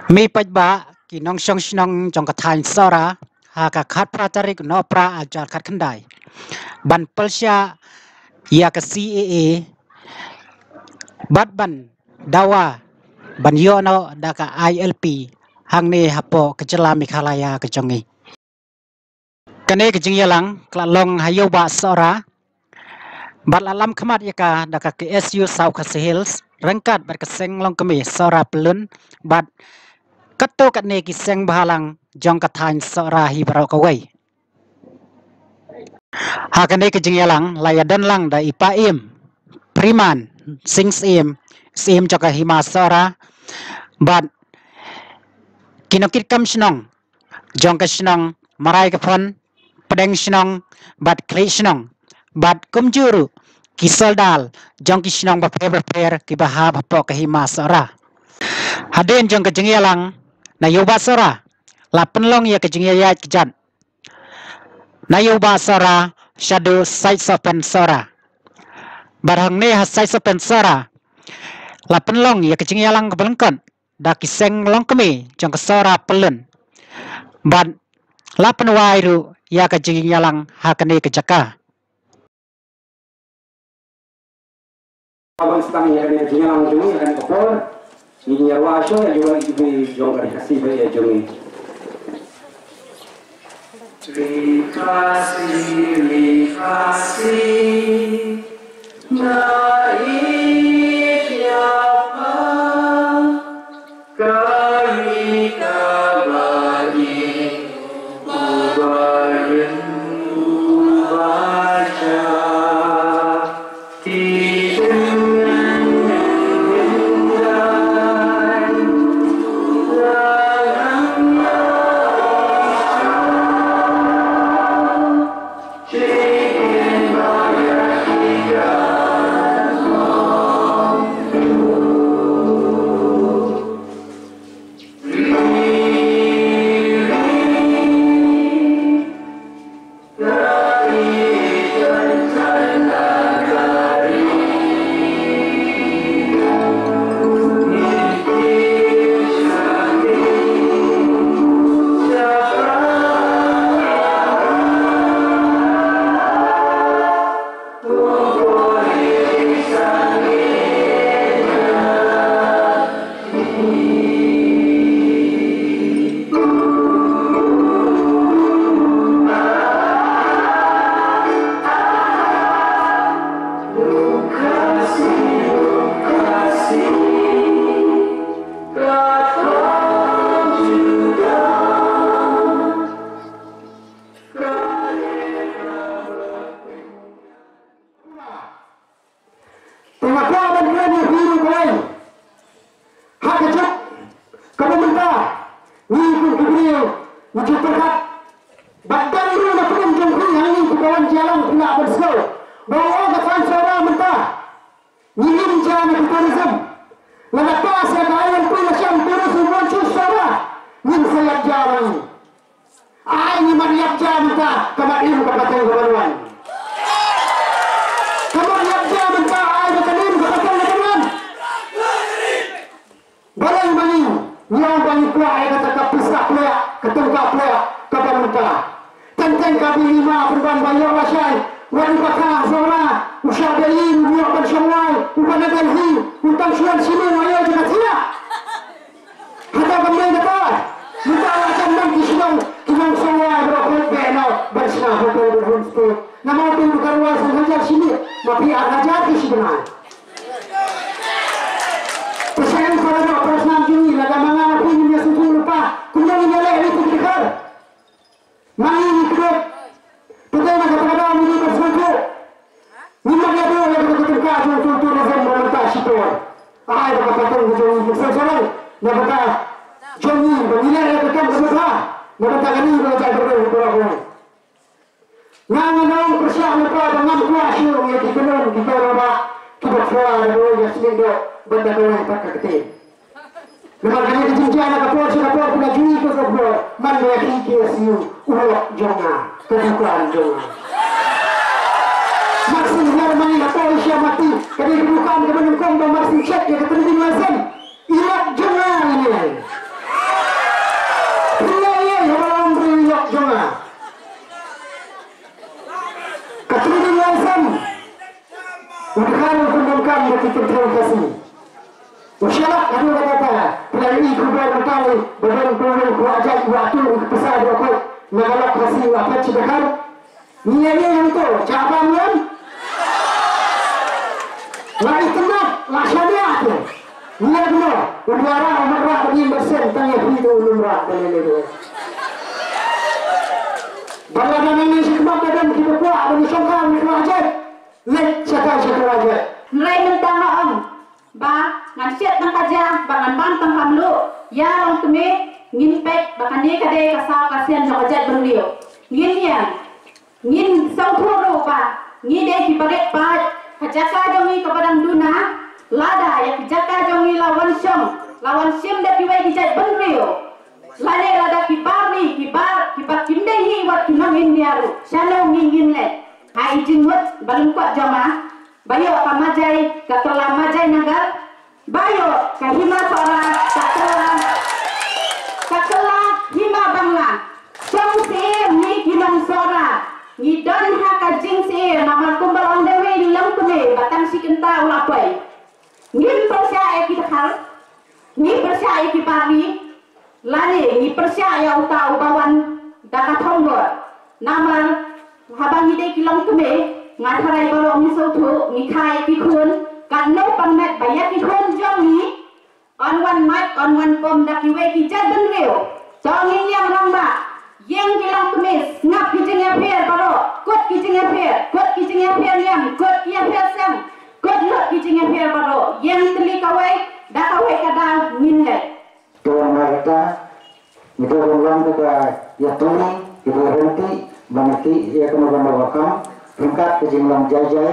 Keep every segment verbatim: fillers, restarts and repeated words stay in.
Mih pat ba ki nongshong shnong jong ka thaiñ Sohra ha ka khatphra tarik Nohprah arhajar khatkhyndai ban pyrshah ïa ka C A A bad ban dawa ban ïoh noh da ka I L P hangne hapoh ka jylla Meghalaya ka jong ngi. Kane ka jingïalang ka la long ha Ïewbah Sohra bad la lam khmat ïa ka da ka K S U South Khasi Hills ryngkat bad ka seng longkmie Sohra Pyllun bad katto katne ki seng bhalang jong ka thaiñ Sohra hi baroh kawei. Ha kane ka jingïalang la ïadon lang da i Paiem Priman Sing Syiem, Syiem jong ka Hima Sohra bad ki nongkitkam shnong jong ka shnong Marai ka Phon, Pdeng Shnong bad Khlieh Shnong bad kumjuh ruh ki soldar jong ki shnong bapher bapher kiba hap hapoh ka Hima Sohra. Hadien jong ka jingïalang na Ïewbah Sohra la pynlong ïa ka jingïaid kjat na Ïewbah Sohra shaduh Saitsohpen Sohra. Bad hangne ha Saitsohpen Sohra la pynlong ïa ka jingïalang kaba lyngkot da ki seng longkmie jong ka Sohra Pyllun bad la pynwai ruh ïa ka jingïalang ha kane ka jaka. Ban sdang ïa kane ka jingïalang jong ngi ha kane ka por, ngin ïa wad shuwa ïa ki wanrah jong ka Ri Khasi ba ïa jong ngi. Ri Khasi, Ri Khasi, nga ïeit ïa pha. Ka ri kaba ïeit, uba ïeit, uba jah. Ki jingïeit, Te nga kwah ban kren ïa phi ruh kawei. Ha ka juk kaba mynta ngi kum ki briew ngi ju pyrkhat. Bad tang ruh na pdeng jong phi ha ngi ki ba wan jia lang phi lah ban sngew ba ong ka thaiñ Sohra mynta ngi im jia na ka tourism. Lada pass ïa ka I L P la shem tourism wan sha Sohra ngin sa ïap jia lang. Ai ngi mat ïap jia mynta, ka mat im ka pateng ka ban wan. Ka mat ïap jia mynta, ai ka mat im ka pateng ka ban wan. Balei ma ngi, ngi ong ba ngi kwah ïa kata ka pisa plia, ka tyngka plia, kaba mynta. Teng teng ka bynta ma pynban ba ïoh lashai, wat u ba ka Sohra, u shah Delhi, u ïoh ban shong wai, u ba na Delhi, u tang shuwa shini, u ïoh jaka thiah. Hata ban dei kata, mynta la jan man ki shnong, ki nongshong wai baroh khoit beh noh ban shna hotel bad homestay. Namar phi ka rwai san hajar shi miet, ma phi ar hajar ki shi bnai. Te shen ko da ba snam jong ngi, lada ma nga ma phi ngim ïa sngewthuh lypa, kumno ngin ïa leh ïa ki dkhar. Ma ngi ngi kdup. Te dei na kata ka daw ngi dei ban sngewthuh. Ngim lah ïa duh ïa kata ka tyngka jong uto uto u nongshong ba mynta shipor. Ai ba ka pateng ka jong ngi ka sngewsarong na bynta jong ngi ba ngi leh ïa ka kam kaba bha na bynta kane ka jaitbynriew baroh kawei. Nga nga ong pyrshah lypa ba ngam kwah shuh ïa ki kynhun ki kynhun ba kiba pura da kawei ka snieh doh bad da kawei pat ka ktien. Namar kane ka jingjia na ka por sha ka por phi la ju ïohi ka khubor man ba ïa ki K S U u lok jong nga, ka dukan jong nga. Marsing Hermani hapoh Asia Mati ka dei ka dukan kaba nyngkong ba Marsing check ïa ka trading license. I lok jong nga ine. U dkhar u pyndonkam da ki kynthei Khasi. U shalak haduh katta katta, phi la ïohi khubor mynta lei ba don pynlong khlajait, u atu u pisa da u khot na ka lok Khasi, u la phet shi dkhar. Ngi ïa ïa ïa to, cha ba ngi ïa. La itynnad, la shaniah te. Ngi ïa bno, u dwara u mara ba ngi mynsiem, tang ïa phi to u lum ra ba lei lei. Ba la dang ngi shi khmat ba dang ki ba kwah ba ngi shongkha ngi khlajait. Leit shata sha khlajait. Hynrei mynta nga ong ba ngan shet tang ka ja, ba ngan bam tang ka mluh. Ïa longkmie, ngin peit ba kane ka dei ka saw ka sien jong ka jaitbynriew. Ngin ïeng, ngin sngewthuh ruh ba ngi dei ki barit paid. Ka jaka jong ngi kaba dang duna, lada ïa ki jaka jong ngi la wan shong, la wan shim da kiwei ki jaitbynriew, lane lada ki bar ni, ki bar, ki bar kim dei hi wat ki nong India ruh, shano ngi ngin leit? Ha i jingmut ba lyngkot jong nga, ba ïoh ka Majai, ka kylla Majai Nagar, ba ïoh ka Hima Sohra, ka kylla, ka kylla Hima Bangla. Shong siem ngi ki nong Sohra, ngi don ha ka jingsiem, namar kumba la ong da uwei u longkmie ba tang shi kynta u la poi. Ngim pyrshah ïa ki dkhar, ngi pyrshah ïa ki bar ni, lane ngi pyrshah ïa uta uba wan da ka thongbor. Namar haba ngi dei ki longkmie, nga tharai baroh ngi sngewthuh, ngi kha ïa ki khun, katno pang met ba ïa ki khun jong ngi yn wan mait, yn wan pom da kiwei ki jaitbynriew. To ngin ïeng rangbah, ïeng ki longkmie, sngap ki jingïapher baroh, kut ki jingïapher, kut ki jingïapher niam, kut ki ïapher sem, kut lut ki jingïapher baroh, ïeng tylli kawei da kawei ka daw ngin leit. To nga kata, ngi to ban long ka ïatylli, ki ba rynti, ban ïatylli ïa kano kano ka kam, ryngkat ka jinglong jai jai,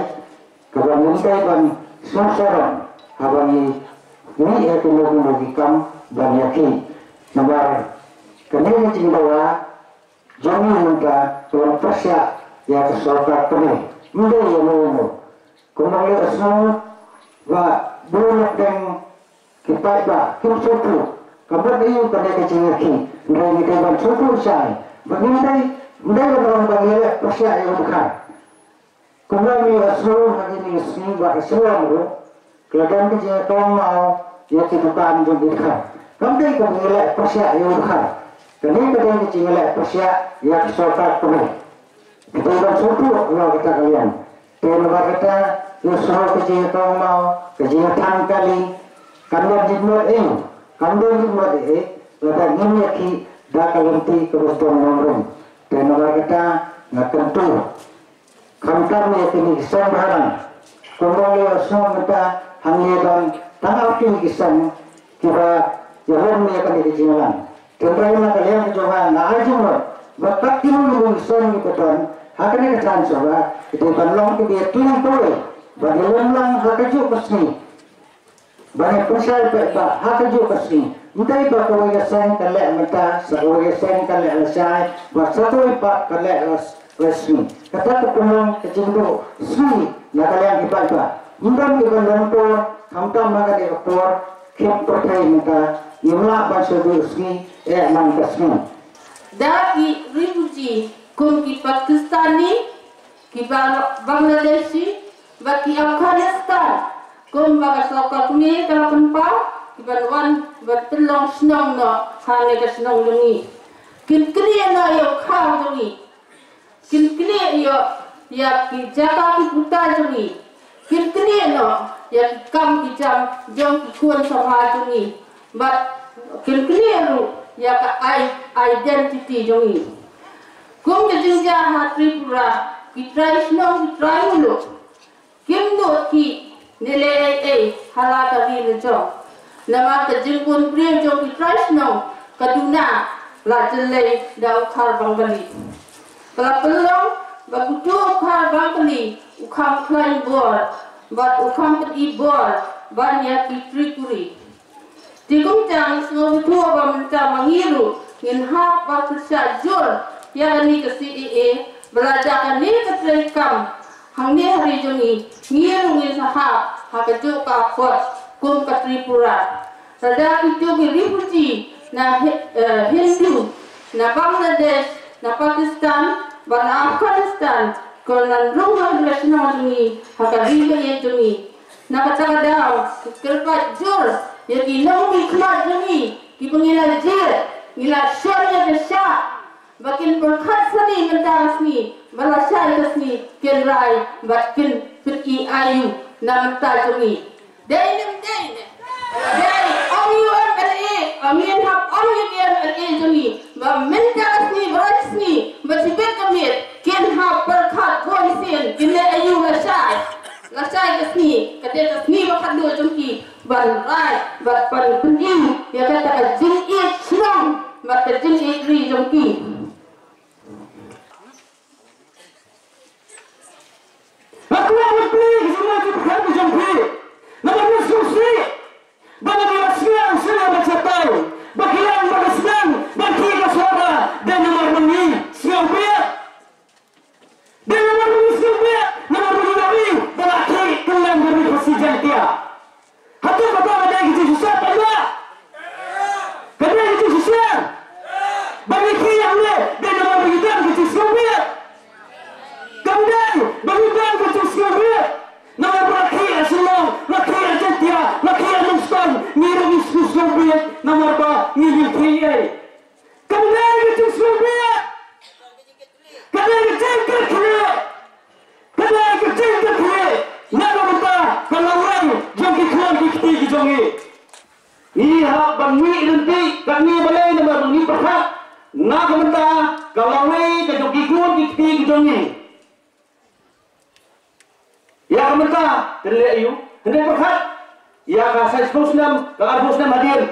kaba ngim dei ban sngewsarong haba ngi mih ha kino kino ki kam ban ïakhih. Namar kane ka jingdawa jong ngi mynta ka long pyrshah ïa ka sorkar kane, ym dei ïa uno uno. Kumba ngi la sngew ba bun na pdeng ki paidbah kim sngewthuh, ka mut aïu kane ka jingïakhih, hynrei ngi dei ban sngewthuh shai ba ngim dei, ym dei ban ong ba ngi leh pyrshah ïa u dkhar. Kumba ngi la sngew ha kine ki sngi ba ka shnong ruh ka la don ka jingïakongmaw ïa ki dukan jong ki dkhar. Kam dei ka jingïaleh pyrshah ïa u dkhar. Kane ka dei ka jingïaleh pyrshah ïa ka sorkar kane. Ki dei ban sngewthuh ïa kata ka liang. Te namar kata, ïa sngewthuh ka jingïakongmaw, ka jingïathang kali, kam don jingmut ei, kam don jingmut ei, lada ngim ïakhih da ka lynti kaba sdang nongrim. Te namar kata, nga kyntu. Khamtam ïa kine ki seng bhalang. Kumba ngi la sngew mynta hangne don tang arphew ki seng kiba ïalum ïa kane ka jingïalang. Tynrai na ka liang ka jong nga nga ai jingmut ba kat kino kino ki seng kiba don ha kane ka thaiñ Sohra ki dei ban long kiba ïatylli kawei ban ïalum lang ha kajuh ka sngi. Ban ïa pynshai paidbah ha kajuh ka sngi. Ym dei ba kawei ka seng ka leh mynta, sa kawei ka seng ka leh lashai, bad sa kawei pat ka leh la, la sngi. Kata ka pynlong ka jingduh sngi na ka liang ki paidbah. Ym don kiba long por, khamtam ha kane ka por, khim pyrthei mynta, ngim lah ban shu duh sngi, eh man ka sngi. Da ki refugee kum ki Pakistani, ki Bang-, Bangladeshi, bad ki Afghanistan, kumba ka sorkar kmie ka la pynpaw, ki ban wan, ki ban pynlong shnong noh ha kane ka shnong jong ngi. Kin knieh noh ïa u khaw jong ngi. Kin knieh ïa, ïa ki jaka ki puta jong ngi. Kin knieh noh ïa ki kam ki jam jong ki khun samla jong ngi. Bad kin knieh ruh ïa ka i-, identity jong ngi. Kum ka jingjia ha Tripura, ki trai shnong, ki trai muluk kim duh khih ne leh ei ei ha la ka ri la jong. Namar ka jingbun briew jong ki trai shnong ka duna la jyllei da u Khar Bang Kali. Ka la pynlong ba kutu u Khar Bang Kali u kham khlaiñ bor bad u kham pyni bor ban ïa ki Tripuri. Te kumta ngi sngewthuh ba mynta ma ngi ruh ngin hap ban pyrshah jur ïa kane ka C A A, ba lada kane ka treikam hangne ha ri jong ngi, ngi ruh ngin sa hap ha kajuh ka kot kum ka Tripura. Lada kito ki refugee na Hi-, eh, Hindu, na Bangladesh, na Pakistan bad na Afghanistan Ka la rung ha ka shnong jong ngi, ha ka ri ka ïeit jong ngi. Na kata ka daw, ki kyrpad jur ïa ki nongmihkhmat jong ngi, kiba ngi la jied, ngi la shon ïa ka shah, ba kin pyrkhat sani mynta ka sngi, ba lashai ka sngi kin rai bad kin pyni aïu na bynta jong ngi. Dei ne ym dei ne? Dei, ong ïa u M L A, ong ïa u, ong ïa u M L A jong ngi ba mynta ka sngi, baroh shi sngi, ba shibit ka miet kin hap pyrkhat bun sien, kin leh aïu lashai. Lashai ka sngi ka dei ka sngi ba khatduh jong ki ban rai bad ban pyni ïa kata ka jingïeit shnong bad ka jingïeit ri jong ki. Nga kwah ban plie ka jingmut jingpyrkhat ka jong phi. Namar nga sngewsih ba ngi la sngewsih ba shatai ba ki ïeng ba ki sdang ba ki ka sora. Dei namar ba ngi sngewbha. Dei namar ba ngi sngewbha, namar ba ngi la ri ba la khih kylleng ka ri Khasi Jaiñtia. Hato kata ka dei ka jingshisha paidbah? Ka dei ka jingshisha? Ba ngi khih hangne dei namar ba ngi don ka jingsngewbha? Kam dei ba ngi don ka jingsngewbha? Namar ba la khih ha Shillong, la khih ha Jaintia, la khih ha Nongstoiñ, ngi ruh ngi sngewbha namar ba ngi, ngi khih ei. Kam dei ka jingsngewbha? Ka dei ka jingkyrkhu. Ka dei ka jingkyrkhu na ka bynta ka lawei jong ki khun ki kti ki jong ngi. Ngi hap ban mih lynti katne balei? Namar ba ngi pyrkhat na ka bynta ka lawei ka jong ki khun ki kti ki jong ngi. Ïa ka mynta, te leh aïu? Hynrei pyrkhat ïa ka saiphew snem, ka arphew snem hadien,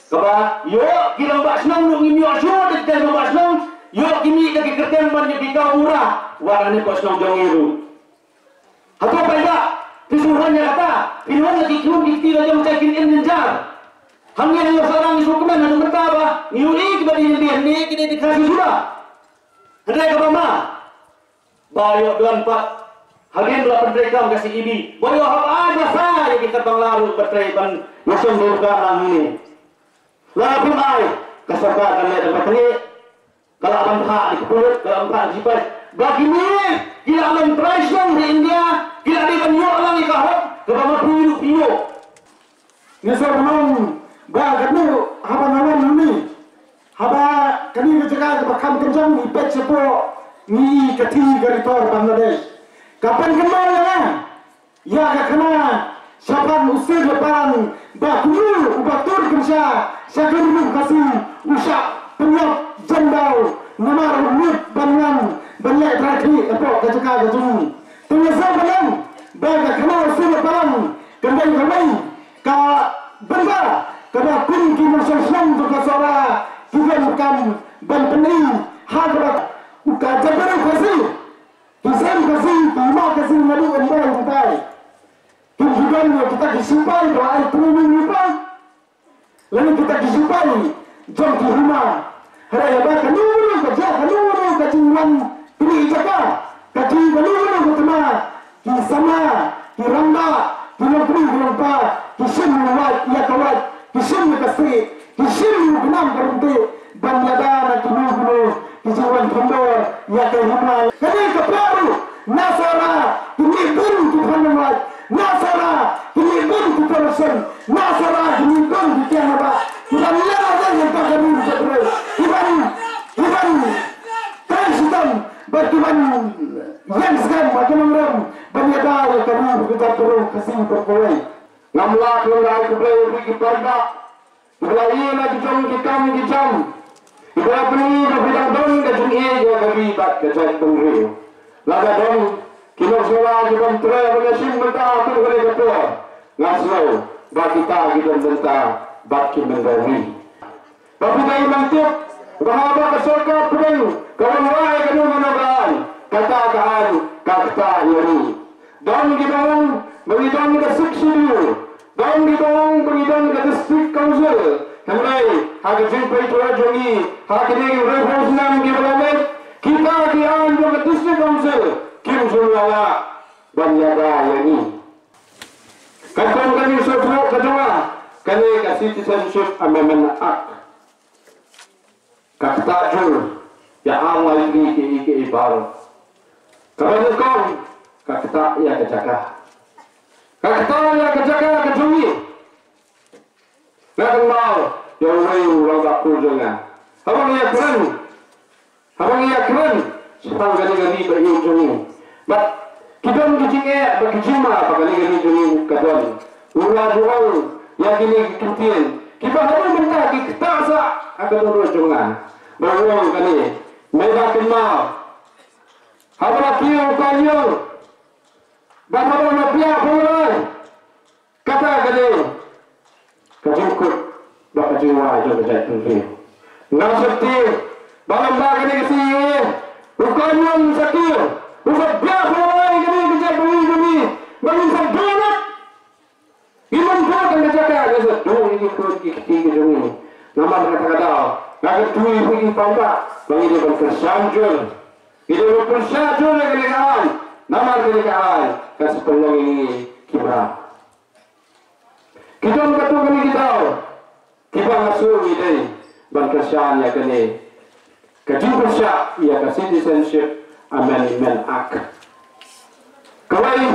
kaba ïoh ki rangbah shnong ruh ngim ïoh shuh da ki rangbah shnong, ïoh ki mih da ki kyrteng ban ïoh ki kaw bura. Wat hangne ka shnong jong ngi ruh. Hato paidbah, phi sngewhun ïa kata? Phi sngewhun ïa ki khun ki kti la jong, kin im jynjar. Hangne ha Ïew Sahrang ngi sngewkmen haduh mynta ba ngi ïohi kiba dei hangne, hangne ki dei ki Khasi suda. Hynrei kaba ma ba ïoh don pat hadien ba la pyntreikam ka C A B, ba ïoh hap ai basa ïa ki kat Bangla ruh ban trei ban ïashem dei ka lang hangne. Lada phim ai, ka sorkar kan leh da ka tngi, ka lah ban phah da ki pulit, ka lah ban phah da ki sipai. Ba kine ki lah ban trai shnong ha India, ki lah dei ban ïoh lang ïa ka hok kaba ma phi ruh phi ïoh. Ngi sngewbha ba katno haba nga wan hangne, haba kane ka jaka kaba kham kynjang ngi peit shapoh, ngi i ka thih ka ritor Bangladesh. Ka pynkynmaw ïa nga ïa ka khana shaphang u Sir Lapalang ba kumno uba tur kynsha sha ka ri Khasi u shah pynïap jemdaw namar u lut ban wan ban leh trai thih hapoh ka jaka ka jong ngi. Te nga sngewbha ba ka khana u Sir Lapalang kan dei kawei ka bynta kaba kum ki nongshong shnong jong ka Sohra ki donkam ban pyni ha kaba u ka jaitbynriew Khasi, ki sem Khasi, ki hima Khasi naduh ynda ynda. Kim ju don ïa kita ki sipai ba ai training lypa. Lane kita ki sipai jong ki hima. Hynrei haba kano kano ka jia, kano kano ka jingwan pyni jaka, ka jing kano kano ka thma, ki samla, ki rangbah, ki longkmie ki longpa, ki shim ïa ka wait, ïa ka wait, ki shim ïa ka sih, ki shim ïa u khnam ka ryntih ban ïada na kino kino ki jingwan khondor ïa ka hima. Kane ka por ruh na Sohra ki mih bun ki phan nongwait, na Sohra ki mih bun ki corruption, na Sohra ki mih bun ki kiang naba ki ban ïada ïa ka ri ka briew, ki ban, ki ban trei shitom bad ki ban ïeng skhem ha ka nongrim ban ïada ïa ka ri ka jaitbynriew Khasi baroh kawei. Ngam lah khlem da ai khublei ïa phi ki paidbah kiba la ïeng na ki jong ki kam ki jam, kiba la pyni ba phi dang don ka jingïeit ïa ka ri bad ka jaitbynriew. Lada don ki nongshong la ki bym treh ban ïashim bynta ha kane ka por, nga sngew ba kita ki don bynta bad ki mynder ri. Ba phi dei ban tip ba haba ka sorkar pdeng ka wanrah ïa kano kano ka aiñ, kata ka aiñ ka ktah ïa ngi. Don kiba ong ba ngi don ka Sixth Schedule, don kiba ong ba ngi don ka District Council. Hynrei ha ka jingpeit jong ngi ha kine ki hynriewphew snem kiba la leit, kita ki aiñ jong ka District Council kim shym la lah ban ïada ïa ngi. Katkum ka jingsngewthuh ka jong nga, kane ka Citizenship Amendment Act ka ktah jur ïa ar lai tylli kiei kiei baroh. Kaba nyngkong, ka ktah ïa ka jaka. Ka ktah ïa ka jaka ka jong ngi. Nga kynmaw ïa uwei u rangbah kur jong nga. Haba ngi ïakren, haba ngi ïakren shaphang kane ka ri ba ïeit jong ngi, bad ki don ki jingeh bad ki jingma ba kane ka ri jong ngi ka don. U la ju ong ïa kine ki ktien kiba haduh mynta ki ktah sah ha ka dohnud jong nga. Ba u ong kane, me da kynmaw, haba la kiew u koiñiong bad haba la piah pynlong, kata ka dei ka jingkut bad ka jingwai jong ka jaitbynriew. Nga sngewthuh ba lem bad kane ka C A A, u koiñiong sa kiew, u sa piah pynlong ïa kane ka jaitbynriew jong ngi, ba ngin sa duh noh. Ngim duh tang ka jaka, ngin sa duh ïa ki khun ki kti ki jong ngi. Namar kata ka daw nga kyntu ïa phi ki paidbah ba ngi dei ban kyrshan jur, ngi dei ban pyrshah jur ïa kane ka aiñ. Namar kane ka aiñ kan sa pynlong ïa ngi ki briew. Ki don katto katne ki daw kiba nga sngew ngi dei ban kyrshan ïa kane ka jingpyrshah ïa ka Citizenship Amendment Act. Kawei,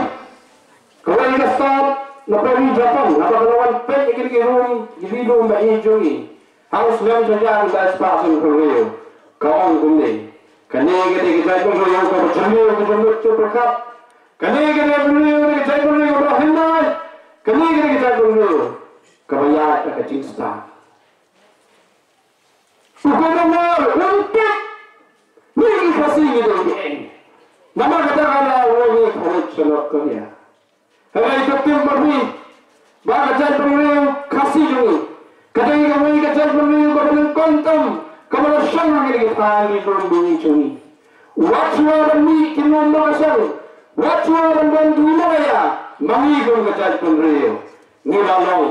kawei ka stad na ka ri Japan, naba ka la wan peit ïa kine ki rum, ki ri lum ba ïeit jong ngi ha u snem hajar khyndai spah sanphew hynriew, ka ong kumne: Kane ka dei ka jaitbynriew kaba jylliew, ka jylliew jingpyrkhat. Kane ka dei ka bynriew, ka dei ka jaitbynriew kaba hynrei. Kane ka dei ka jaitbynriew kaba ïaid da ka jingstad. U Guvernor um tip ngi ki Khasi ngi dei kiei. Namar kata ka daw u ong ngi kharud sha North Korea. Hynrei to tip ma phi ba ka jaitbynriew Khasi jong ngi ka dei kawei ka jaitbynriew kaba nyngkong tam kaba la shong ha kine ki thaiñ ri lum ba ïeit jong ngi. Wat shuwa ban mih ki lum ba ka shong, wat shuwa ban don ki lum ba ïa ma ngi kum ka jaitbynriew. Ngi la long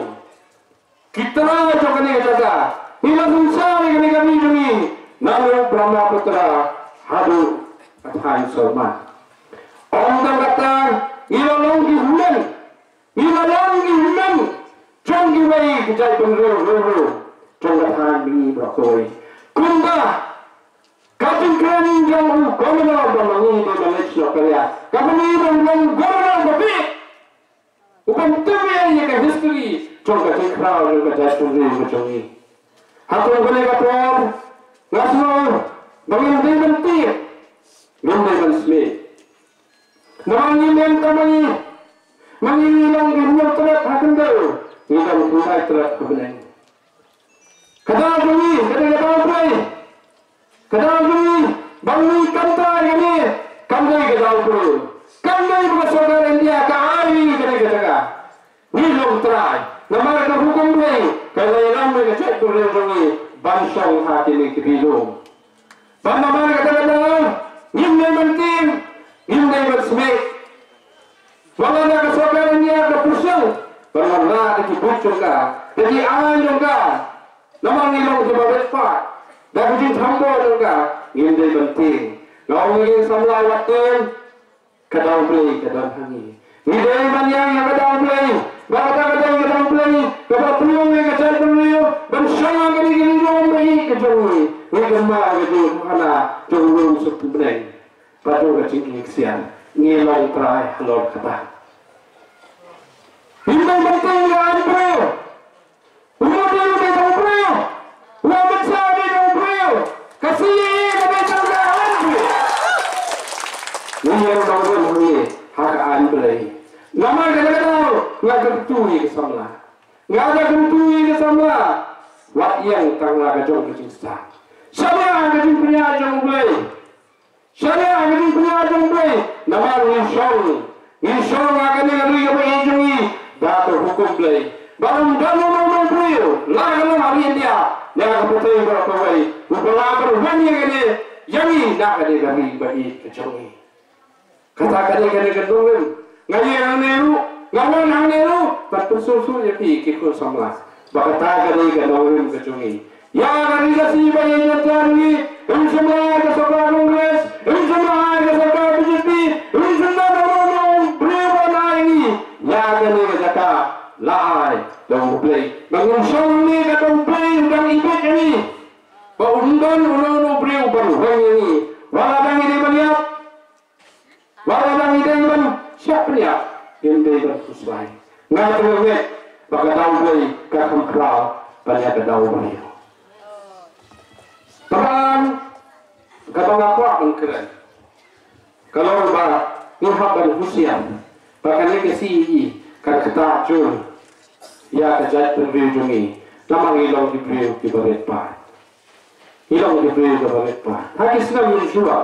ki trai jong kane ka jaka, ngi la synshar ïa kane ka ri jong ngi naduh Brahmaputra haduh ka thaiñ Salma. Ym tang kata, ngi la long ki hynmen, ngi la long ki hynmen jong kiwei ki jaitbynriew ruh ruh jong ka thaiñ ba ngi baroh kawei. Kumta ka jingkren jong u Governor ba ma ngi dei ban leit sha North Korea, ka ba ngi ban long Governor ba bieit. U ban tip ïa ka history jong ka jingkhraw jong ka jaitbynriew ka jong ngi. Ha kum kane ka por nga sngew ba ngim dei ban tieng, ngim dei ban smiej. Namar ngim em tang ma ngi, ma ngi ngi long ki hynñiew tret ha khyndew, ngi long khyndai tret ha bneng. Ka daw jong ngi ka dei ka daw Blei. Ka daw jong ngi ba ngi kam trai kane kam dei ka daw Blei. Kam dei ba ka sorkar India ka ai ngi kane ka jaka. Ngi long trai namar ka hukum Blei ka la ïalam ïa ka jaitbynriew jong ngi ban shong ha kine ki ri lum. Bad namar kata ka daw ngim dei ban tieng, ngim dei ban smiej. Wat la da ka sorkar India ka pyrshang ban wanrah da ki buit jong ka, da ki aiñ jong ka, namar ngi long kiba bit pat da ka jingthombor jong ka, ngim dei ban tieng. Nga ong ïa ki samla, wat tieng, ka daw Blei ka don ha ngi. Ngi dei ban ïeng ïa ka daw Blei, ba kata ka dei ka daw Blei kaba pynlong ïa ka jaitbynriew ban shong ha kane ka ri lum ba ïeit ka jong ngi. Ngi kynmaw ïa ka jingïakhana jong u Lum Suk Bneng bad jong ka jingïeit ksiar. Ngi long trai halor kata. Ngim dei ban tieng ïa ka aiñ briew. U Modi u dei tang u briew. U Amit Shah u dei tang u briew. Ka C A A ka dei tang ka aiñ briew. Ngi ïeng nongrim hangne ha ka aiñ Blei. Namar kata ka daw nga kyntu ïa ki samla, nga da kyntu ïa ki samla, wat ïeng tang la ka jong ka jingstad. Shaniah ha ka jingpynïaid jong U Blei. Shaniah ha ka jingpynïaid jong U Blei, namar ngi shong, ngi shong ha kane ka ri kaba ïeit jong ngi da ka hukum Blei. Ba ym don uno uno u briew, la ka long ha ri India ne ha ka pyrthei baroh kawei, uba lah ban wan ïa kane, ïa ngi na kane ka ri kaba ïeit ka jong ngi. Kata ka dei kane ka nongrim. Nga ïeng hangne ruh, nga wan hangne ruh ban pynsngewthuh ïa phi ki khun samla ba kata ka dei ka nongrim ka jong ngi. Ïa ka ri Khasi ba ïeit jong ngi, ym shym la ai ka sorkar Congress, ym shym la ai ka sorkar B J P, ym shym la ai uno uno u briew ban ai ngi ïa kane ka jaka. La ai da U Blei. Ba ngin shong hangne ka dei U Blei u dang ibit ïa ngi. Ba ym don uno uno u briew ban weng ïa ngi. Wat la dang ngi dei ban ïap, Nga tyrngeit ba ka daw blei ka kham khraw ban ïa ka daw briew. Tang kaba nga kwah ban kren ka long ba ngi hap ban husiar ba kane ka C A A kan ktah jur ïa ka jaitbynriew jong ngi namar ngi long ki briew kiba rit paid. Ngi long ki briew kiba rit paid. Ha ki snem mynshuwa,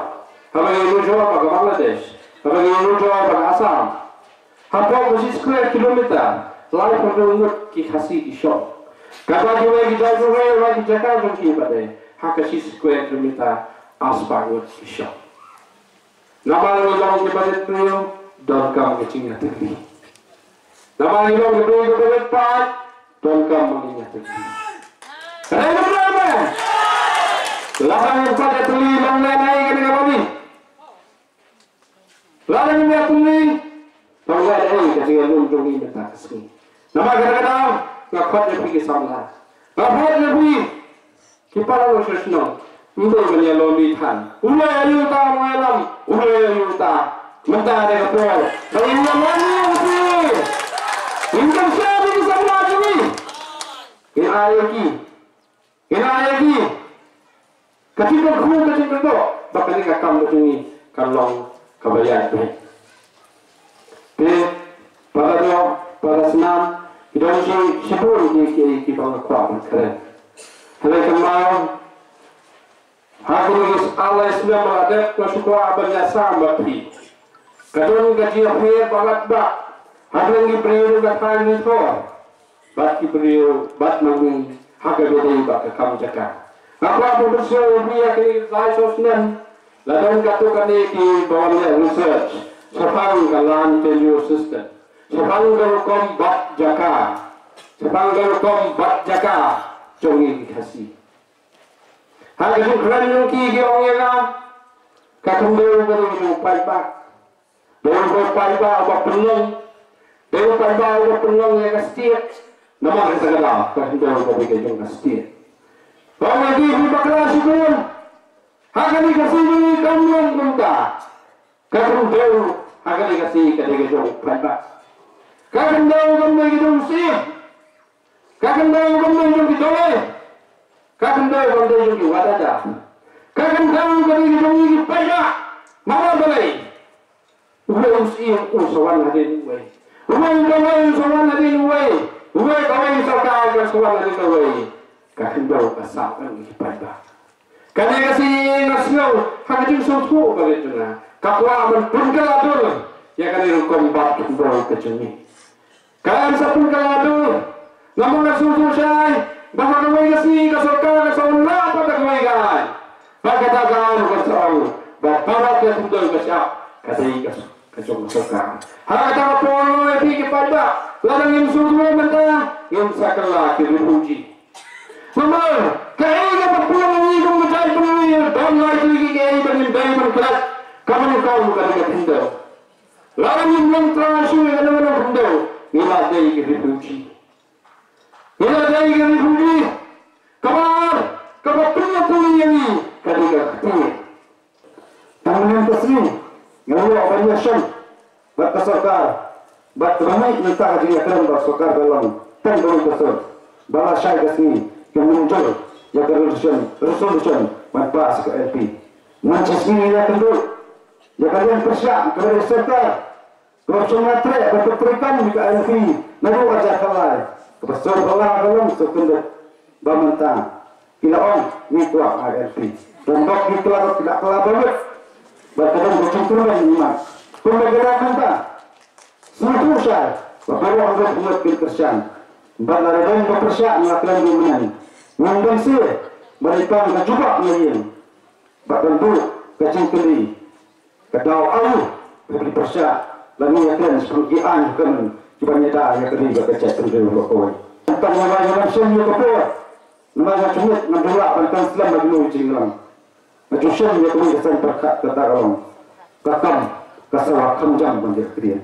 haba ngi ïoh jubab bad ka Bangladesh, haba ngi ïoh jubab bad ka Assam, hapoh ka shi square kilometer laiphew ngut ki Khasi ki shong. Kata kiwei ki jaitbynriew, kiwei ki jaka jong ki pat de ha ka shi square kilometer arspah ngut ki shong. Namar ngi long kiba rit briew, donkam ka jingïatylli. Namar ngi long ki briew kiba rit paid, donkam ka jingïatylli. Kata ka daw briew. Lada ngim pat ïatylli, long lehnoh ïa kane ka bynta. Lada ngim ïatylli, long lehnoh ïa ka jingïalum jong ngi mynta ka sngi. Namar kata ka daw nga khot ïa phi ki samla, nga khot ïa phi ki para nongshong shnong, ym dei ban ïaloni than. U lei ha ïing uta u nongïalam, u lei ha ïing uta. Mynta dei ka por ba ngin ïaloni ïa u phi. Ngin kyrshan ïa ki samla jong ngi. Ngin ai ïa ki, ngin ai ïa ki ka jingkyrkhu, ka jingkyrdoh ba kane ka kam ka jong ngi kan long kaba ïaid beit. Te para doh, para snam, ki don shi, shibun ki, ki, kiba nga kwah ban kren. Hynrei kynmaw, ha kine ki ar lai snem ba la dep, nga shu kwah ban ïasam bad phi. Ka don ka jingïapher ba lat ba ha kine ki briew ka thaiñ Nongthymmai bad ki briew bad ma ngi ha kaba ïadei bad ka kam jaka. Nga kwah ban pynsngew ïa phi, ha kine ki lai saw snem la don katto katne kiba wan leh research shaphang ka land tenure system, shaphang ka rukom bat jaka, shaphang ka rukom bat jaka jong ngi ki Khasi. Ha ka jingkren jong ki, ki ong ïa nga, ka khyndew ka dei ka jong u paidbah. Dei u paidbah uba pynlong, dei u paidbah uba pynlong ïa ka state. Namar kata ka daw ka khyndew ka dei ka jong ka state. Ong ïa ki, phi bakla shibun. Ha kane ka sngi kam long kumta. Ka khyndew ha kane ka sngi ka dei ka jong u paidbah. Ka khyndew kam dei ka jong u syiem. Ka khyndew kam dei jong ki dolloi. Ka khyndew kam dei jong ki wadada. Ka khyndew ka dei jong ngi ki paidbah. Namar balei? Uwei u syiem u sa wan hadien uwei. Uwei u dolloi u sa wan hadien uwei. Uwei kawei u sorkar u sa wan hadien kawei. Ka khyndew ka sah jong ngi ki paidbah. Kane ka sngi nga sngew ha ka jingsngewthuh ba ka jong nga ka kwah ban pynkylla dur ïa kane rukom bat khyndew ka jong ngi. Kan sa pynkylla dur namar nga sngewthuh shai ba ha kawei ka sngi ka sorkar ka sa wanrah pat da kawei ka aiñ. Bad kata ka aiñ ka sa ong ba baroh ka khyndew ka shyiap ka dei ka, ka jong ka sorkar. Ha kata ka por ïa phi ki paidbah, lada ngim sngewthuh mynta ngin sa kylla ki refugee. Namar kaei kaba pynlong ïa ngi kum ka jaitbynriew, don lai tylli ki kaei ba ngim dei ban klet. Kaba nyngkong ka dei ka khyndew. Lada ngim long trai shuh ïa kane ka khyndew, ngi la dei ki refugee. Ngi la dei ki refugee. Kaba ar kaba pynlong ïa ngi ka dei ka ktien. Tang mynne ka sngi nga la ïoh ban ïashem bad ka sorkar bad kaba mih mynta ka jingïakren bad sorkar ka long tang ka long ka sor ba la shai ka sngi ka mynjur ïa ka resolution, resolution ban pass ka L P. Ngan shisngi ïa ka dur ïa ka liang pyrshah kaba dei sorkar kaba shong na treh ba ka treikam ïa ka L P naduh arhajar khatlai kaba sor ba la ka long sor kyndit ba mynta. Ki la ong ngi kwah I L P. Don bok ngi kylla, ki la kylla ba wit. Bad ka don ka jingkyrmen ngi mat. Kumba ka dei mynta. Sngewthuh shai ba baroh hynriew phew ngut kin kyrshan. Bad lada don ba pyrshah nga kren ruh mynne. Ngin don seh ban ïa pang ka jubab na ïing. Bad ban buh ka jingkylli. Ka daw aïu ba phi pyrshah lane ïakren shaphang ki aiñ hynmen kiban ïada ïa ka ri bad ka jaitbynriew baroh kawei. Tang namar nga ngam shem ïa ka por, namar nga shu ngeit ngam ju lah ban kren slem ha kino ki jingïalang. Nga ju shem ïa kawei ka saiñ pyrkhat kata ka long, ka kam ka sawa kham jam ban ïa ka ktien.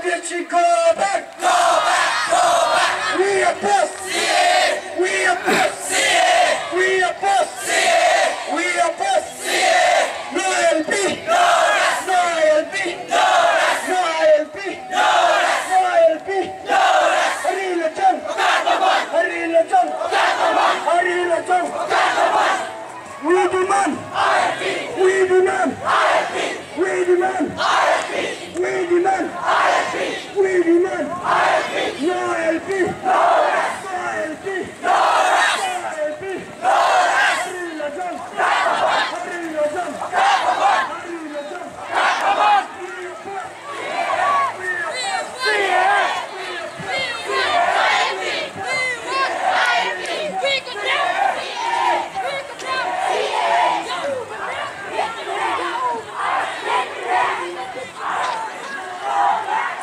Did she go back? Go back! Go back! We oppose! We oppose! We oppose! We oppose! No I L P! No rest! No I L P! No rest! No I L P! No I L P! No rest! No rest! Hari Lajong! Hari Lajong! Hari Lajong! We demand! We demand! We demand! We demand! We demand! No I L P! No I L P! No I L P! Hari Lajong! Hari Lajong! Hari Lajong!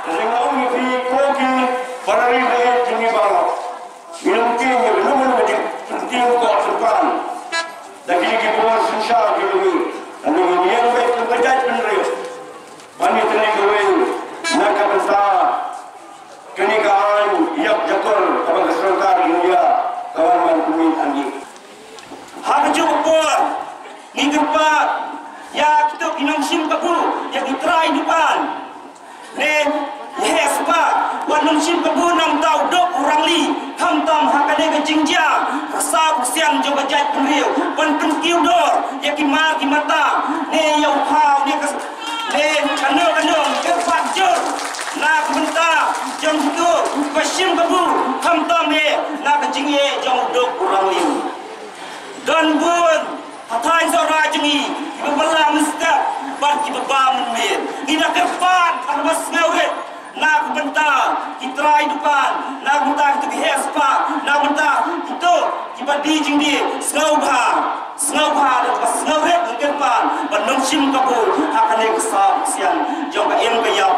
Ka jinglaut ïa phi ko ki para ri baieit jong ngi baroh. Ngi long ktien ïa ka nongrim ka jingpyntip ko syrpan. Da kine ki bor synshar ki long ngi. Ngi ïeng beit kum ka jaitbynriew ban ïatylli kawei na ka bynta kane ka aiñ ïap jakor kaba ka sorkar India ka wan ban pynmih hangne. Ha kajuh ka por ngi kyrpad ïa kito ki nongshim kabu, ïa ki trai dukan. Ne heh spah wat nongshim kabu na ka bynta u duk u rangli, khamtam ha kane ka jingjia ka ksaw ka ksian jong ka jaitbynriew, ban pynkiew dor ïa ki mar ki mata ne ïa u phaw ne ka ne kano kano kyrpad jur na ka bynta jong kito kiba shim kabu, khamtam ne na ka jingeh jong u duk u rangli. Don bun ha thaiñ Sohra jong ngi kiba bylla mynstep bad kiba bam mynmiet. Ngi da kyrpad bad ba sngewrit na ka bynta ki trai dukan, na ka bynta kito ki heh spah, na ka bynta kito kiba die jingdie. Sngewbha, sngewbha da ba sngewrit, ngi kyrpad ban nongshim kabu ha kane ka ksaw ka ksian jong ka im ka ïap